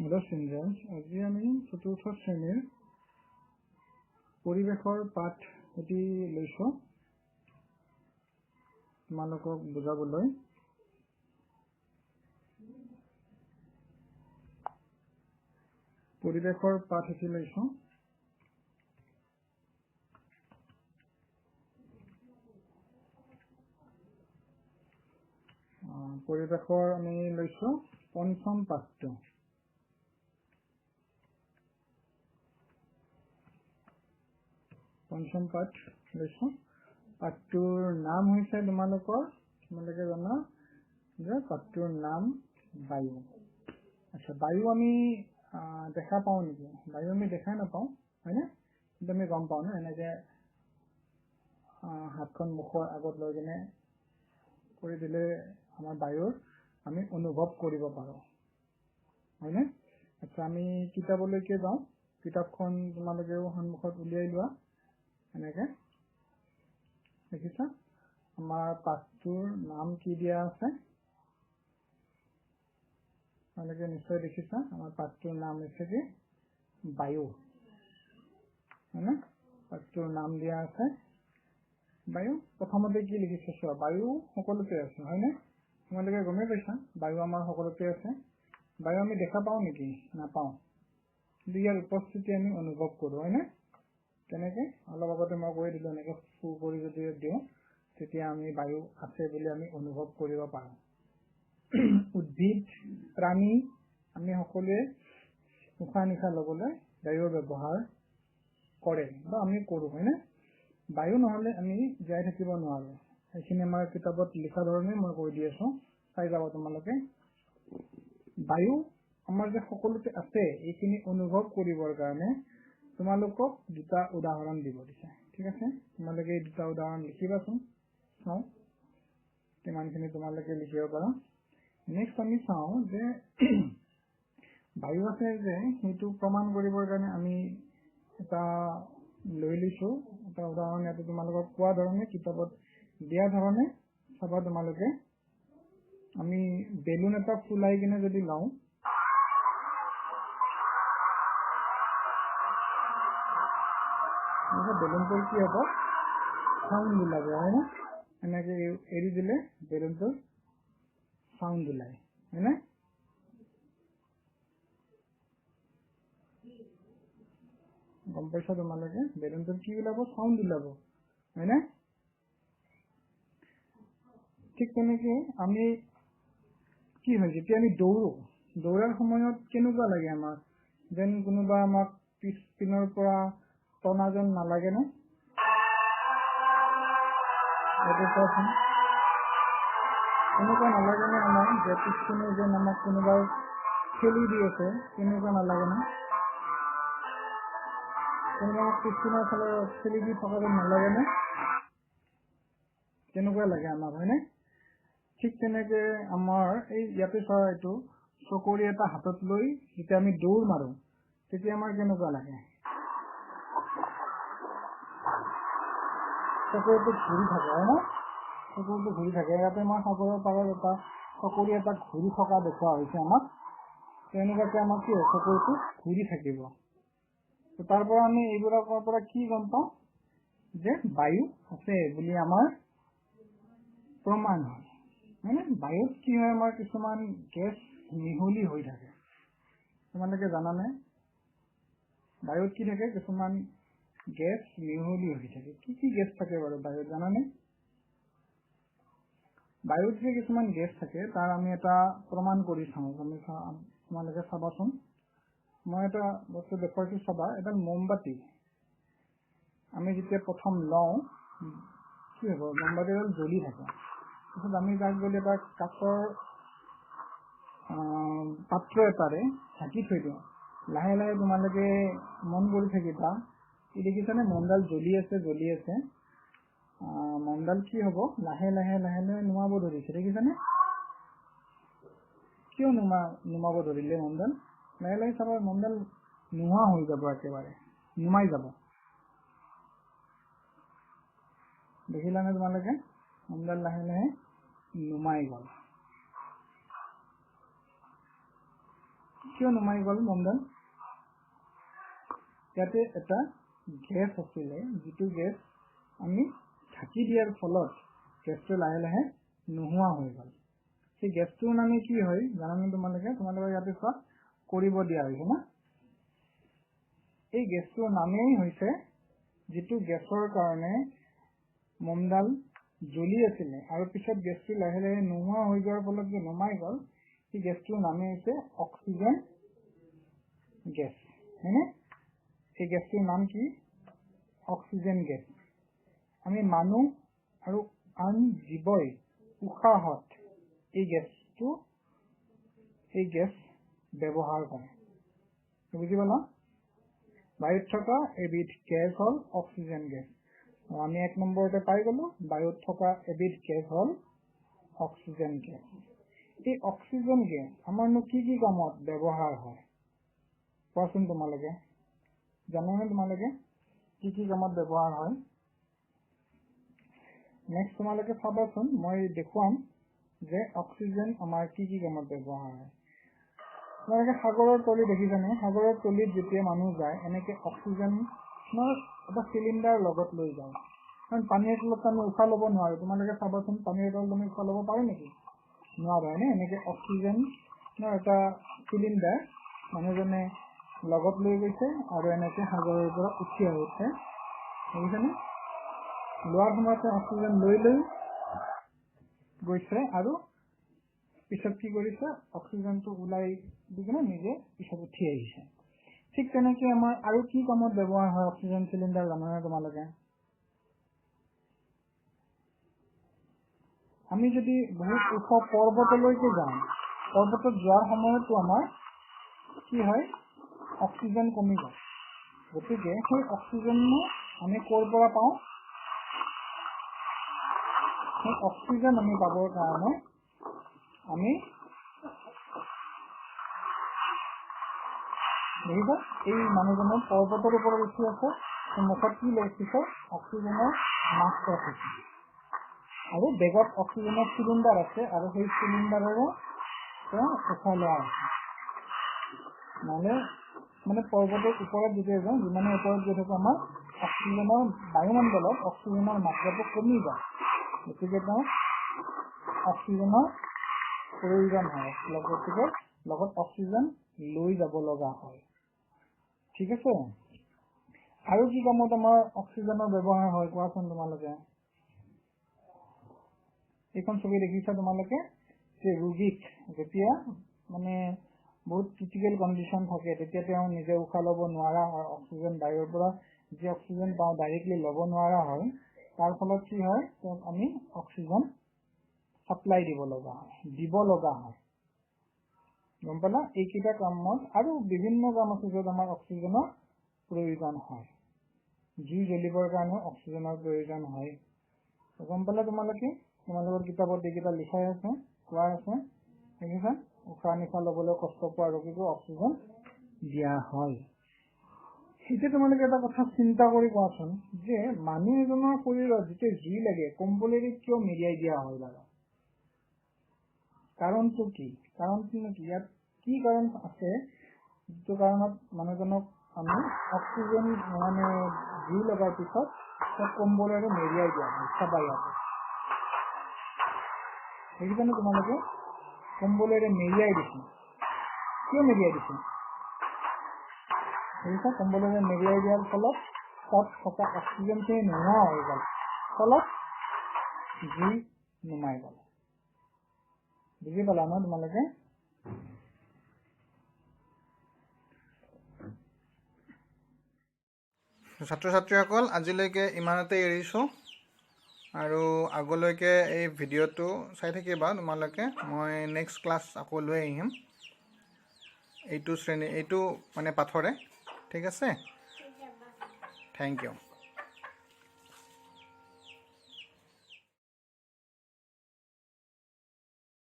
Hello' children's, আজি আমি চতুৰ্থ শ্ৰেণীৰ পৰিৱেশৰ পাঠ এটি লৈছোঁ তোমালোকক বুজাবলৈ। পৰিৱেশৰ পাঠ এটি লৈছোঁ। পৰিৱেশৰ আমি লৈছোঁ পঞ্চম পাঠটো। পঞ্চম পাঠ লৈছোঁ। পাঠটোৰ নাম হৈছে তোমালোকে জানা যে পাঠটোৰ নাম বায়ু। আচ্ছা, বায়ু আমি দেখা পাওঁ নেকি? বায়ু আমি দেখাই নাপাওঁ, হয়নে? কিন্তু আমি গম পাওঁ ন, এনেকে হাতখন মুখৰ আগত লৈ কিনে কৰি দিলে আমাৰ বায়ুৰ আমি অনুভৱ কৰিব পাৰোঁ, হয়নে? আচ্ছা, আমি কিতাপলৈকে যাওঁ। কিতাপখন তোমালোকেও সন্মুখত উলিয়াই লোৱা। এনেকে দেখিছা আমাৰ পাঠটোৰ নাম কি দিয়া আছে, তোমালোকে নিশ্চয় দেখিছা। আমাৰ পাঠটোৰ নাম হৈছে কি? বায়ু, হয়নে? পাঠটোৰ নাম দিয়া আছে বায়ু। প্ৰথমতে কি লিখিছে চোৱা, বায়ু সকলোতে আছে, হয়নে? তোমালোকে গমেই পাইছা বায়ু আমাৰ সকলোতে আছে। বায়ু আমি দেখা পাওঁ নেকি? নাপাওঁ, কিন্তু ইয়াৰ উপস্থিতি আমি অনুভৱ কৰোঁ, হয়নে? তেনেকে অলপ আগতে মই কৈ দিলোঁ, এনেকে ফু কৰি যদি দিওঁ তেতিয়া আমি বায়ু আছে বুলি আমি অনুভৱ কৰিব পাৰোঁ। উদ্ভিদ, প্ৰাণী আমি সকলোৱে উশাহ নিশাহ ল'বলৈ বায়ুৰ ব্যৱহাৰ কৰে বা আমি কৰোঁ, হয়নে? বায়ু নহ'লে আমি জীয়াই থাকিব নোৱাৰোঁ। এইখিনি আমাৰ কিতাপত লিখা ধৰণে মই কৈ দি আছোঁ, চাই যাব তোমালোকে। বায়ু আমাৰ যে সকলোতে আছে, এইখিনি অনুভৱ কৰিবৰ কাৰণে তোমালোকক দুটা উদাহৰণ দিব দিছে, ঠিক আছে? তোমালোকে এই দুটা উদাহৰণ লিখিবাচোন, চাওঁ কিমানখিনি তোমালোকে লিখিব পাৰা। নেক্সট আমি চাওঁ যে বায়ু আছে যে সেইটো প্ৰমাণ কৰিবৰ কাৰণে আমি এটা লৈ লৈছোঁ এটা উদাহৰণ। ইয়াতে তোমালোকক কোৱা ধৰণে, কিতাপত দিয়া ধৰণে চাবা তোমালোকে। আমি বেলুন এটা ফুলাই কিনে যদি লওঁ, বেলুনটোৰ কি হ'ব? চাউণ্ড ওলাব, হয়নে? এনেকে এৰি দিলে বেলুনটোৰ চাউণ্ড ওলায়, হয়নে? গম পাইছা তোমালোকে? বেলুনটোৰ কি ওলাব? চাউণ্ড ওলাব, হয়নে? ঠিক তেনেকে আমি কি হয়, যেতিয়া আমি দৌৰো, দৌৰাৰ সময়ত কেনেকুৱা লাগে আমাক? যেন কোনোবা আমাক পিছপিনৰ পৰা টনা যেন নালাগে নে? কোৱাচোন, তেনেকুৱা নালাগে নে আমাৰ, যে পিছপিনে যেন আমাক কোনোবাই ঠেলি দি আছে, তেনেকুৱা নালাগে নে? কোনোবা আমাক পিছপিনৰ ফালে ঠেলি দি থকা যেন নালাগে নে? তেনেকুৱা লাগে আমাক, হয়নে? ঠিক তেনেকে আমাৰ এই ইয়াতে চোৱা, এইটো চকৰি এটা হাতত লৈ যেতিয়া আমি দৌৰ মাৰো তেতিয়া আমাৰ কেনেকুৱা লাগে? চকৰিটো ঘূৰি থাকে, হয়নে? চকৰিটো ঘূৰি থাকে। ইয়াতে মই সাগৰৰ পাৰত এটা চকৰি এটা ঘূৰি থকা দেখুওৱা হৈছে আমাক। তেনেকুৱাকে আমাক কি হয়, চকৰিটো ঘূৰি থাকিব। তাৰ পৰা আমি এইবিলাকৰ পৰা কি গম পাওঁ যে বায়ু আছে বুলি আমাৰ প্ৰমাণ হয়, হয়নে? বায়ুত কি হয়, আমাৰ কিছুমান গেছ মিহলি হৈ থাকে। তোমালোকে জানানে বায়ুত কি থাকে? কিছুমান গেছ মিহলি হৈ থাকে। কি কি গেছ থাকে বাৰু বায়ুত, জানানে? বায়ুত যে কিছুমান গেছ থাকে তাৰ আমি এটা প্ৰমাণ কৰি চাওঁ। আমি তোমালোকে চাবাচোন, মই এটা বস্তু দেখুৱাইছো, চাবা। এডাল মমবাতি আমি যেতিয়া প্ৰথম লওঁ কি হ'ব? মমবাতিডাল জ্বলি থাকে। তাৰপিছত আমি তাক যদি এটা কাঠৰ পাত্ৰ এটাৰে ঢাকি থৈ দিওঁ, লাহে লাহে তোমালোকে মন কৰি থাকিবা, কি দেখিছানে? মমডাল জ্বলি আছে, জ্বলি আছে। মমডাল কি হ'ব? লাহে লাহে লাহে লাহে নুমাব ধৰিছে, দেখিছানে? কিয় নুমাব ধৰিলে মমডাল? লাহে লাহে চাবা মমডাল নোহোৱা হৈ যাব, একেবাৰে নুমাই যাব। দেখিলানে তোমালোকে? মমডাল লাহে লাহে নুমাই গ'ল। কিয় নুমাই গ'ল মমডাল? ইয়াতে এটা গেছ আছিলে, যিটো গেছ আমি ঢাকি দিয়াৰ ফলত গেছটো লাহে লাহে নোহোৱা হৈ গ'ল। সেই গেছটোৰ নামে কি হয় জানানে তোমালোকে? তোমালোকে ইয়াতে চোৱা, কৰিব দিয়া হৈছে না। এই গেছটোৰ নামেই হৈছে, যিটো গেছৰ কাৰণে মমডাল জ্বলি আছিলে আৰু পিছত গেছটো লাহে লাহে নোহোৱা হৈ যোৱাৰ ফলত যে নুমাই গ'ল, সেই গেছটোৰ নামেই হৈছে অক্সিজেন গেছ, হয়নে? এই গেছটোৰ নাম কি? Oxygen gas. আমি মানুহ আৰু আন জীৱই উশাহত এই গেছ ব্যৱহাৰ কৰে। বুজি পালা? বায়ুত থকা এবিধ গেছ হ'ল অক্সিজেন গেছ। আমি 1 নম্বৰতে পাই গলো, বায়ুত থকা এবিধ গেছ হ'ল অক্সিজেন গেছ। এই অক্সিজেন গেছ আমাৰনো কি কি কামত ব্যৱহাৰ হয় কোৱাচোন তোমালোকে? জানানে তোমালোকে কি কি কামত ব্যৱহাৰ হয়? নেক্সট তোমালোকে চাবাচোন, মই দেখুৱাম যে অক্সিজেন আমাৰ কি কি কামত ব্যৱহাৰ হয়। তোমালোকে সাগৰৰ তলি দেখিছানে? সাগৰৰ তলিত যেতিয়া মানুহ যায়, এনেকে অক্সিজেনৰ এটা চিলিণ্ডাৰ লগত লৈ যায়, কাৰণ পানীৰ তলত আমি উশাহ ল'ব নোৱাৰো। তোমালোকে চাবাচোন, পানীৰ তলত আমি উশাহ ল'ব পাৰো নেকি? নোৱাৰো, হয়নে? এনেকে অক্সিজেনৰ এটা চিলিণ্ডাৰ মানুহজনে লগত লৈ গৈছে আৰু এনেকে সাগৰৰ পৰা উঠি আহিছে, দেখিছেনে? লোৱাৰ সময়তে অক্সিজেন লৈ লৈ গৈছে আৰু পিছত কি কৰিছে, অক্সিজেনটো ওলাই দি কিনে নিজে পিছত উঠি আহিছে। ঠিক তেনেকে আমাৰ আৰু কি কামত ব্যৱহাৰ হয় অক্সিজেন চিলিণ্ডাৰ জানানে তোমালোকে? আমি যদি বহুত ওখ পৰ্বতলৈকে যাওঁ, পৰ্বতত যোৱাৰ সময়তো আমাৰ কি হয়, অক্সিজেন কমি যায়। গতিকে সেই অক্সিজেননো আমি ক'ৰ পৰা পাওঁ? সেই অক্সিজেন আমি পাবৰ কাৰণে আমি দেখিছা এই মানুহজনৰ পৰ্বতৰ ওপৰত উঠি আছে, মুখত কি লিখিছে, অক্সিজেনৰ মাস্ক ৰাখিছে আৰু বেগত অক্সিজেনৰ চিলিণ্ডাৰ আছে আৰু সেই চিলিণ্ডাৰেৰে তেওঁ উশাহ লোৱা আছে। নহ'লে পৰ্বতৰ ওপৰত যেতিয়া যাওঁ, যিমানে ওপৰত গৈ থাকো আমাৰ অক্সিজেনৰ বায়ুমণ্ডলত অক্সিজেনৰ মাত্ৰাটো কমি যায়, গতিকে তেওঁ অক্সিজেনৰ প্ৰয়োজন হয়, গতিকে লগত অক্সিজেন লৈ যাব লগা হয়। ঠিক আছে, আৰু কি কামত আমাৰ অক্সিজেনৰ ব্যৱহাৰ হয় কোৱাচোন তোমালোকে? এইখন ছবি দেখিছা তোমালোকে যে ৰোগীক যেতিয়া বহুত ক্ৰিটিকেল কণ্ডিশ্যন থাকে, তেতিয়া তেওঁ নিজে উশাহ ল'ব নোৱাৰা হয়, অক্সিজেন বায়ুৰ পৰা যি অক্সিজেন পাওঁ ডাইৰেক্টলি ল'ব নোৱাৰা হয়, তাৰ ফলত কি হয়, তেওঁক আমি অক্সিজেন ছাপ্লাই দিব লগা হয়, গম পালা? এইকেইটা কামত আৰু বিভিন্ন কাম আছে য'ত আমাৰ অক্সিজেনৰ প্ৰয়োজন হয়। জুই জ্বলিবৰ কাৰণেও অক্সিজেনৰ প্ৰয়োজন হয়। গম পালা তোমালোকে? তোমালোকৰ কিতাপত এইকেইটা লিখাই আছে, কোৱা আছে, দেখিছা? উশাহ নিশাহ ল'বলৈ কষ্ট পোৱা ৰোগীকো অক্সিজেন দিয়া হয়। এতিয়া তোমালোকে এটা কথা চিন্তা কৰি কোৱাচোন যে মানুহ এজনৰ শৰীৰত যেতিয়া জুই লাগে, কম্বলেৰে কিয় মেৰিয়াই দিয়া হয় বাৰু? কাৰণটো কি? কাৰণটো কি? ইয়াত কি কাৰণ আছে যিটো কাৰণত মানুহজনক আমি অক্সিজেন জুই লগাৰ পিছত কম্বলেৰে মেৰিয়াই দিয়া হয়? চাবা ইয়াতে দেখিছানে তোমালোকে? কম্বলেৰে মেৰিয়াই দিছে। কিয় মেৰিয়াই দিছে? দেখিছা, কম্বলেৰে মেৰিয়াই দিয়াৰ ফলত তাত থকা অক্সিজেনখিনি নোহোৱা হৈ গ'ল, ফলত জুই নুমাই গ'ল। বুজি পালা ন তোমালোকে? ছাত্ৰ ছাত্ৰীসকল, আজিলৈকে ইমানতে এৰিছোঁ আৰু আগলৈকে এই ভিডিঅ'টো চাই থাকিবা তোমালোকে। মই নেক্সট ক্লাছ আকৌ লৈ আহিম এইটো শ্ৰেণী, এইটো পাঠৰে। ঠিক আছে, thank U.